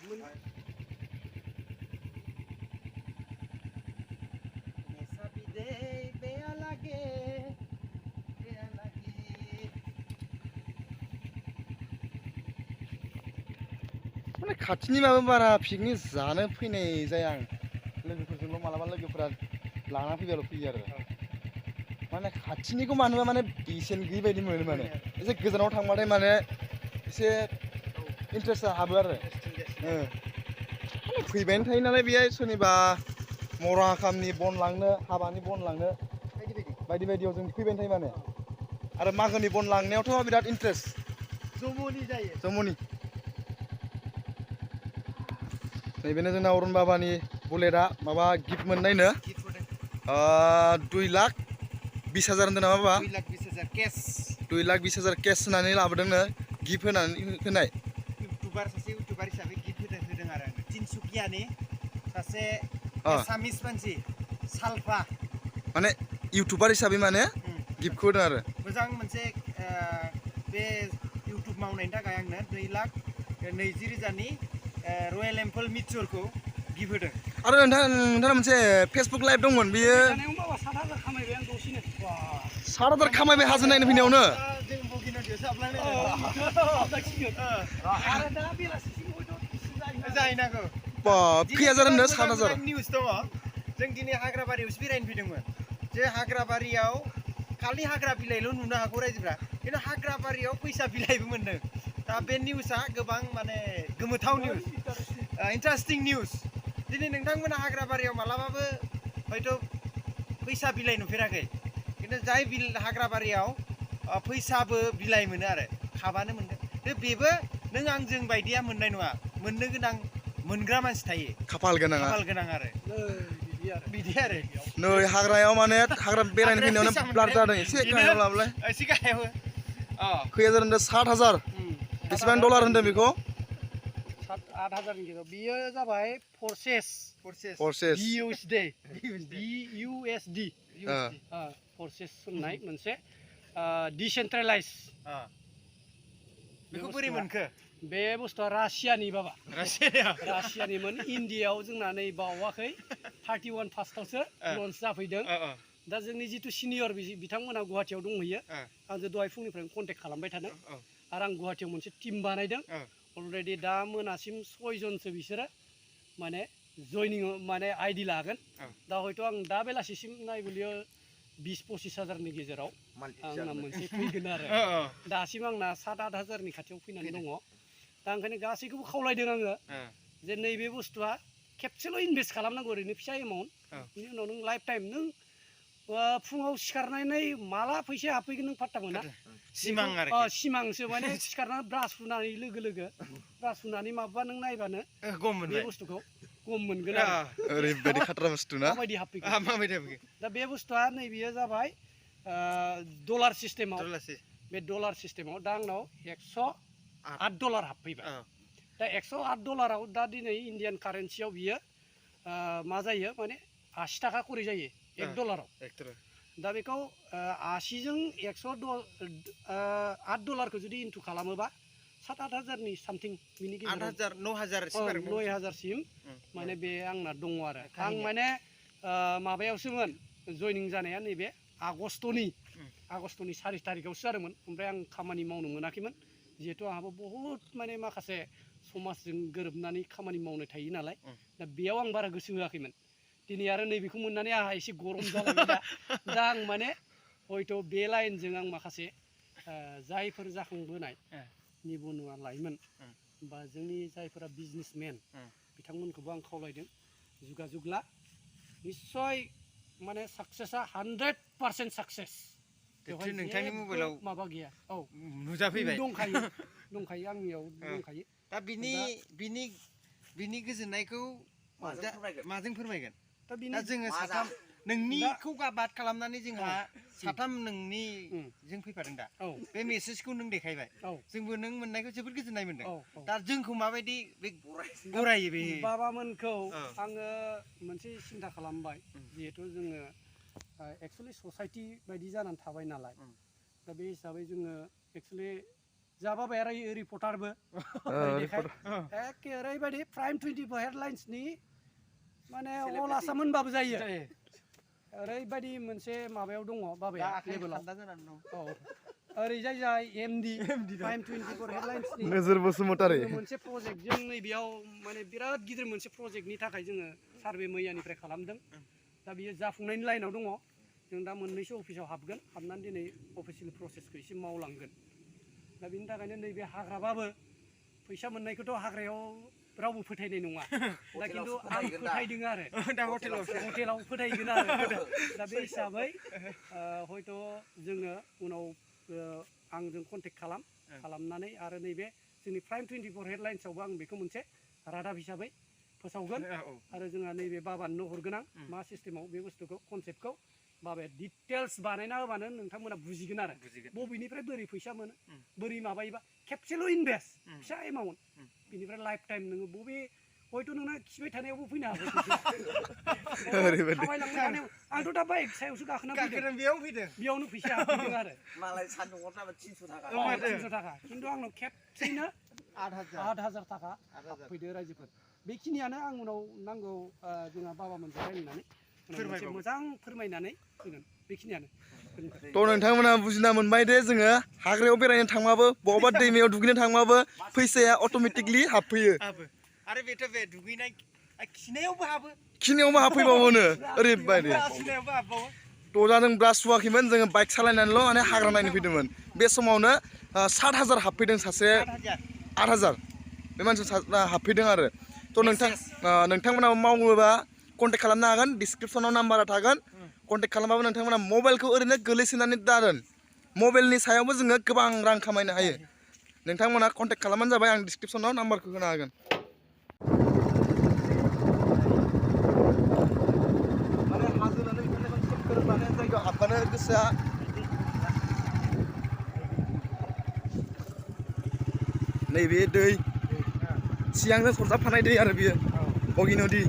माने खाथिनि माबा बारा पिकनिक जानो फैनाय जाया आं लोगोफोरजोंल' मालाबा लोगोफोरा लाना फैबाल' फैयो आरो माने खाथिनिखौ मानोबा माने बेसेन गैयि बायदि मोनो माने एसे गोजानाव थांबाथाय माने एसे इन्टारेस्टआ हाबो आरो फैबायानो थायो नालाय बेहाय सोरनिबा मरा हाखामनि बन लांनो हाबानि बन लांनो बायदि बायदियाव जों फैबायानो थायो माने आरो मागोनि बन लांनायावथ' बिराद इन्टारेस्ट जमनि जायो जमनि नैबेनो जोंना अरुण बाबानि बुलेटआ माबा गिफ्ट मोननायनो 2,20,000 होनदों नामा बाबा 2,20,000 केस 2,20,000 केस होनानै लाबोदोंनो गिफ्ट होनानै होनाय सासे इउटुबार हिसाबै गिफ्ट होदों आरो आङो तिनसुकियानि सासे एसामिस मानसि सालफा माने इउटुबार हिसाबै माने गिफ्टखौ होदों आरो मोजां मोनसे बे इउटुब मावनायनि थाखाय आंनो 2,20,000नि रयेल एम्पोल मिटरखौ गिफ्ट होदों आरो नोंथाङा मोनसे फेसबुक लाइभ दंमोन बेयो 7,000 खामायबाय आं दसेनो 7,000 खामायबाय हाजो नायनो फैनायावनो जों बगिनदियावसो हाबलांनाय आरो दा बेलासिसिम हयथ' जाहैनांगौ खैहाजार होनदों 7,000 निउस दङ जों दिनै हाग्राबारियावसो बेरायनो फैदोंमोन जे हाग्राबारियाव खालि हाग्रा बिलाइल' नुनो हागौ रायजोफ्रा खिन्थु हाग्राबारियाव फैसा बिलाइबो मोनदों दा बे निउसआ गोबां माने गोमोथाव निउस इन्टारेस्टिं निउस दिनै नोंथांमोना हाग्राबारियाव मालाबाबो हयथ' फैसा बिलाइ नुफेराखै खिन्थु जाय हाग्राबारियाव फैसाबो बिलाइ मोनो आरो खाबानो मोनगोन बेबो नों आंजों बायदिया मोननाय नङा मोननो गोनां मोनग्रा मानसि थायो खाफाल गोनां आरो बिदि आरो नै हाग्रायाव माने हाग्रा बेरायनो फैनायावनो ब्लार जादों एसे गाहायाव लाबोलाय एसे गाहायाव खैहाजार होनदों 7,000 बेसेबां डलार होनदों बेखौ 8,000 गेजेराव बियो जाबाय फर्सेस BUSD फर्सेस होननाय मोनसे डिसेन्ट्रेलाइज बेखौ बोरै मोनखो बे बुस्थुआ रासियानि बाबा रासियानिमोन इन्डियायाव जोंना नै बावाखै 31 फार्स्टआवसो लन्च जाफैदों दा जोंनि जिथु सिनियर बिथांमोना गुवाहाटियाव दंहैयो आंजों दहाय फुंनिफ्रायनो कन्टेक्ट खालामबाय थादों आरो आं गुवाहाटियाव मोनसे टिम बानायदों अलरेडि दा मोनासिम 6 जनसो बिसोरो माने जयनिं माने आइडि लागोन दा हयथ' आं दा बेलासिसिम नायबोलियो 20-25 हाजारनि गेजेराव आंना मोनसे फैगोन आरो दासिम आंना 7-8 हाजारनि खाथियाव फैनानै दङ दा ओंखायनो गासैखौबो खावलायदों आङो जे नैबे बुस्थुआ खेबसेल' इनभेस्ट खालामनांगौ ओरैनो फिसा एमाउन्ट बिनि उनाव नों लाइफ टाइम नों फुङाव सिखारनानै माला फैसा हाबफैगोन नों पात्ता मोना सिमांसो माने सिखारनानै ब्रास फुनानै लोगो ब्रास फुनानै माबा नों नायबानो बे बुस्थुखौ गम मोनगोन आरो ओरैबायदि खाट्रा बुस्थु ना माबायदि हाबफैगोन दा बे बुस्थुआ नैबेयो जाबाय डलार सिस्टेमाव बे डलार सिस्टेमाव दा आंनाव 108 डलार हाबफैबाय दा 108 डलाराव दा दिनै इन्डियान कारेन्सियाव बियो मा जायो माने 80 थाखा करि जायो 1 डलाराव दा बेखौ 80 जों 108 डलारखौ जुदि इन्टु खालामोबा 7-8 हाजारनि सामथिं बिनि गेजेराव 9,000 सिम माने बे आंना दङ आरो आं माने माबायावसोमोन जयनिं जानाया नैबे आगष्टनि 4 तारिखआवसो जादोंमोन ओमफ्राय आं खामानि मावनो मोनाखैमोन जिहेतु आंहाबो बहुद माने माखासे समाजजों गोरोबनानै खामानि मावनो थायो नालाय दा बेयाव आं बारा गोसो होआखैमोन दिनै आरो नैबेखौ मोननानै आंहा एसे गरम जालांबाय दा आं माने हयथ' बे लाइनजों आं माखासे जायफोर जाखांबोनाय निबनुवा लाइमोन बा जोंनि जायफोरा बिजनेसमेन बिथांमोनखौबो आं खावलायदों जुगाजुग ला निस्सय माने साक्सेसआ 100% साक्सेस नोंथांनि मबाइलाव माबा गैया नुजाफैबाय दंखायो आंनियाव दंखायो दा बिनि गोजोननायखौ माजों फोरमायगोन दा जोङो साथाम नोंनिखौ बाद खालामनानै जोंहा साथाम नोंनिजों फैफादों दा बे मेसेजखौ नों देखायबाय जोंबो नों मोननायखौ जोबोद गोजोननाय मोनदों दा जोंखौ माबायदि बे गरायो बे बाबामोनखौ आङो मोनसे सिन्था खालामबाय जिहेथु जोङो एक्सुवेलि ससाइटि बायदि जानानै थाबाय नालाय दा बे हिसाबै जोङो एक्सुवेलि जा बाबाया रिपर्टारबो एखे ओरैबायदि प्राइम 24 हेडलाइन्सनि माने अल आसाम होनबाबो जायो ओरैबायदि मोनसे माबायाव दङ बाबाया लेभेलाव औ ओरैजाय जाय एमडि प्राइम 24 हेडलाइन्सनि नोजोर बसुमतारी मोनसे प्रजेक्ट जों नैबेयाव माने बिराद गिदिर मोनसे प्रजेक्टनि थाखाय जोङो सार्भे मैयानिफ्राय खालामदों दा बियो जाफुंनायनि लाइनाव दङ जों दा मोननैसो अफिसाव हाबगोन हाबनानै दिनै अफिसियेल प्रसेसखौ एसे मावलांगोन दा बिनि थाखायनो नैबे हाग्राबाबो फैसा मोननायखौथ' हाग्रायाव रावबो फोथायनाय नङा दा खिन्थु आं फोथायदों आरो दा हटेलाव फोथायगोन आरो दा बे हिसाबै हयथ' जोङो उनाव आंजों कन्टेक्ट खालामनानै आरो नैबे जोंनि प्राइम 24 हेडलाइन्सआवबो आं बेखौ मोनसे रादाब हिसाबै फोसावगोन आरो जोंहा नैबे बाबानो हरगोन आं मा सिस्टेमाव बे बुस्थुखौ कनसेप्टखौ बाबाया डिटेल्स बानायना होबानो नोंथांमोना बुजिगोन आरो बबेनिफ्राय बोरै फैसा मोनो बोरै माबायोबा खेबसेल' इनभेस्ट फिसा एमाउन्ट बिनिफ्राय लाइफ टाइम नोङो बबे हयथ' नोंना खिबाय थानायावबो फैनो हागौ थाबायलांबाय थानायाव आंथ' दा बाइक सायावसो गाखोना फैदों बेयावनो फैसा हाबफैदों आरो मालाय सान्दुंआव थाबा 300 थाखा 300 थाखा खिन्थु आंनाव खेबसेनो 8,000 थाखा फैदो रायजोफोर बेखिनियानो आं उनाव नांगौ जोंहा बाबामोनजों रायज्लायनानै मोनसे मोजां फोरमायनानै होगोन बेखिनियानो थ' नोंथांमोना बुजिना मोनबाय दे जोङो हाग्रायाव बेरायनो थांबाबो बबावबा दैमायाव दुगैनो थांबाबो फैसाया अट'मेटिकलि हाबफैयो आरो बेथ' बे दुगैनाय खिनायावबो हाबफैबावोनो ओरैबायदि थ' दा जों ब्रास सुवाखैमोन जोङो बाइक सालायनानैल' माने हाग्रा नायनो फैदोंमोन बे समावनो 7,000 हाबफैदों सासे 8,000 बे मानसिया हाबफैदों आरो थ' नोंथांमोनाबो मावोबा कन्टेक्ट खालामनो हागोन डिसक्रिपसनाव नाम्बारा थागोन कन्टेक्ट खालामबाबो नोंथांमोना मबाइलखौ ओरैनो गोलैसोनानै दादोन मबाइलनि सायावबो जोङो गोबां रां खामायनो हायो नोंथांमोना कन्टेक्ट खालामबानो जाबाय आं डिसक्रिपसनाव नाम्बारखौ होनो हागोन माने हाजोनानै बिदिनो सोमखोर माने जायगायाव हाबबानो गोसोआ नैबे दै सिगांनो सरजाबफानाय दै आरो बियो बोगिनदि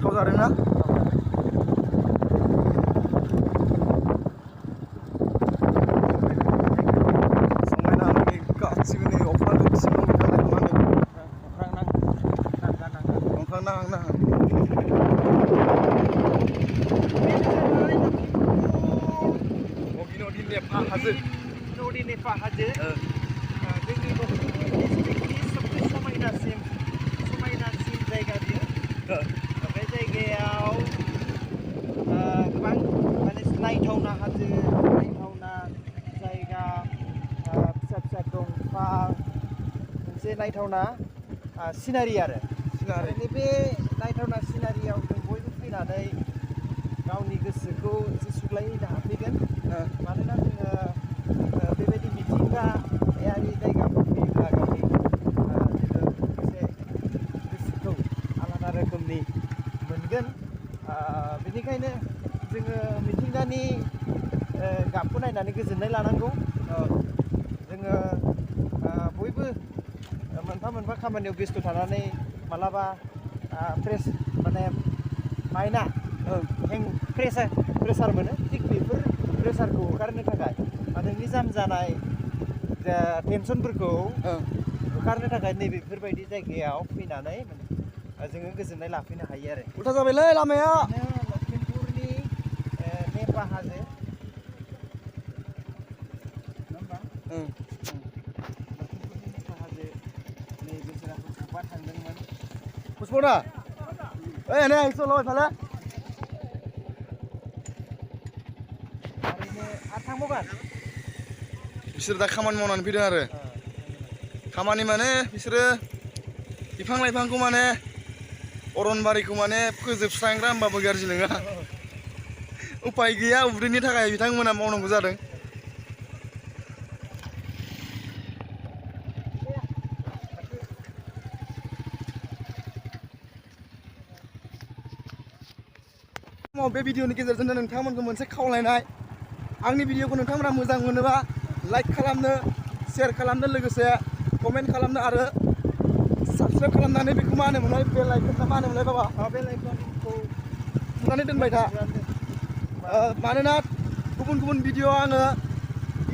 थाव जादोंना समायना गासिबो नै अख्रां सिङाव अख्रां नाहां बोगिनदि हाजो जोंनि लखिमपुर डिस्ट्रिक्टनि सबसे समायनासिन जायगा बियो बे जायगायाव गोबां माने नायथावना हाजो नायथावना जायगा फिसा फिसा दंफां मोनसे नायथावना सिनारि आरो बे नायथावना सिनारियाव जों बयबो फैनानै गावनि गोसोखौ एसे सुग्लायहोनो हाफैगोन मानोना जोङो बेबायदि मिथिंगायारि जायगाफोर फैयोब्ला गावनि जोङो एसे गोसोखौ आलादा रोखोमनि मोनगोन बेनिखायनो जोङो मिथिंगानि गाबखौ नायनानै गोजोननाय लानांगौ जोङो बयबो मोनफा खामानियाव बेस्थ' थानानै मालाबा फ्रेस माने माइन्डआ प्रेसार मोनो थिग बेफोर प्रेसारखौ होखारनो थाखाय नोंनि जाम जानाय टेनसनफोरखौ होखारनो थाखाय नैबेफोरबायदि जायगायाव फैनानै जोङो गोजोननाय लाफैनो हायो आरो उल्था जाबायलै लामाया लखिमपुरनि नेपा हाजो लखिमपुरनि नेपा हाजो नै बोसोराखौ बबेबा थांदोंमोन पुष्पना ओइ एने आइसोल' इफाले ओरैनो आरो थांबावगोन बिसोर दा खामानि मावनानै फैदों आरो खामानि माने बिसोरो बिफां लाइफांखौ माने अरनबारिखौ माने फोजोबस्रांग्रा होमबाबो गाज्रि नङा उपाय गैया उदैनि थाखाय बिथांमोना मावनांगौ जादों बे भिडिअनि गेजेरजों नोंथांमोनखौ मोनसे खावलायनाय आंनि भिडिअखौ नोंथांमोना मोजां मोनोबा लाइक खालामनो शेयार खालामनो लोगोसे कमेन्ट खालामनो आरो साबस्क्राइब खालामनानै बेखौ मा होनोमोनलाय बेल आइकन मा होनोमोनलाय बाबा बेल आइकनखौ थुनानै दोनबाय था मानोना गुबुन गुबुन भिडिअ आङो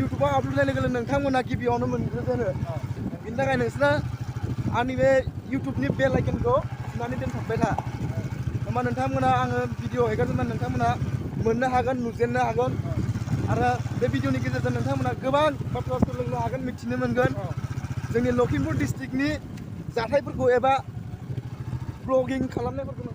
इउटुबाव आपल'ड होनाय लोगो लोगो नोंथांमोना गिबियावनो मोनग्रोगोन बिनि थाखाय नोंसोरना आंनि बे इउटुबनि बेल आइकनखौ थुनानै दोनथाबबाय था होमबा नोंथांमोना आङो भिडिअ हेगारजेनबा नोंथांमोना मोननो हागोन नुजेननो हागोन आरो बे भिडिअनि गेजेरजों नोंथांमोना गोबां बाथ्रा सोलोंनो हागोन मिथिनो मोनगोन जोंनि लखिमपुर डिस्ट्रिक्टनि जाथायफोरखौ एबा ब्लगिं खालामनायफोरखौ